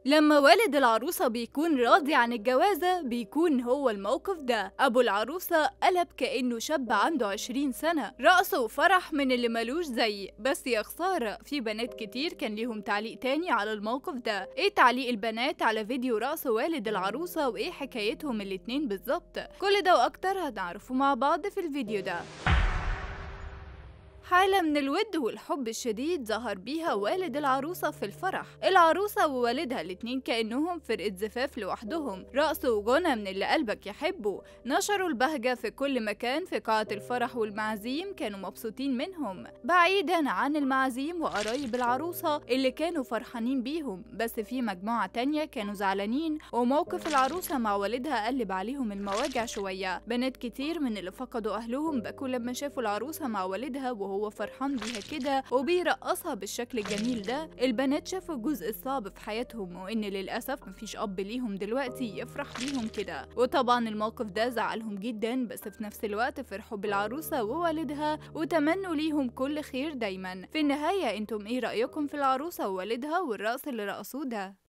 لما والد العروسة بيكون راضي عن الجوازة بيكون هو الموقف ده. أبو العروسة قلب كأنه شاب عنده 20 سنة، رقص وفرح من اللي ملوش زي. بس يا خسارة، في بنات كتير كان ليهم تعليق تاني على الموقف ده. ايه تعليق البنات على فيديو رقص والد العروسة وايه حكايتهم الاتنين بالظبط؟ كل ده وأكتر هنعرفه مع بعض في الفيديو ده. حالة من الود والحب الشديد ظهر بيها والد العروسة في الفرح. العروسة ووالدها الاتنين كأنهم فرقة زفاف لوحدهم، رقص وغنى من اللي قلبك يحبه، نشروا البهجة في كل مكان في قاعة الفرح، والمعازيم كانوا مبسوطين منهم. بعيدا عن المعازيم وقرايب العروسة اللي كانوا فرحانين بيهم، بس في مجموعة تانية كانوا زعلانين، وموقف العروسة مع والدها قلب عليهم المواجع شوية. بنات كتير من اللي فقدوا أهلهم بكوا لما شافوا العروسة مع والدها وهو فرحان بيها كده وبيرقصها بالشكل الجميل ده. البنات شافوا الجزء الصعب في حياتهم، وان للاسف مفيش اب ليهم دلوقتي يفرح بيهم كده، وطبعا الموقف ده زعلهم جدا، بس في نفس الوقت فرحوا بالعروسه ووالدها وتمنوا ليهم كل خير دايما. في النهايه انتم ايه رايكم في العروسه ووالدها والرقص اللي رقصوه ده؟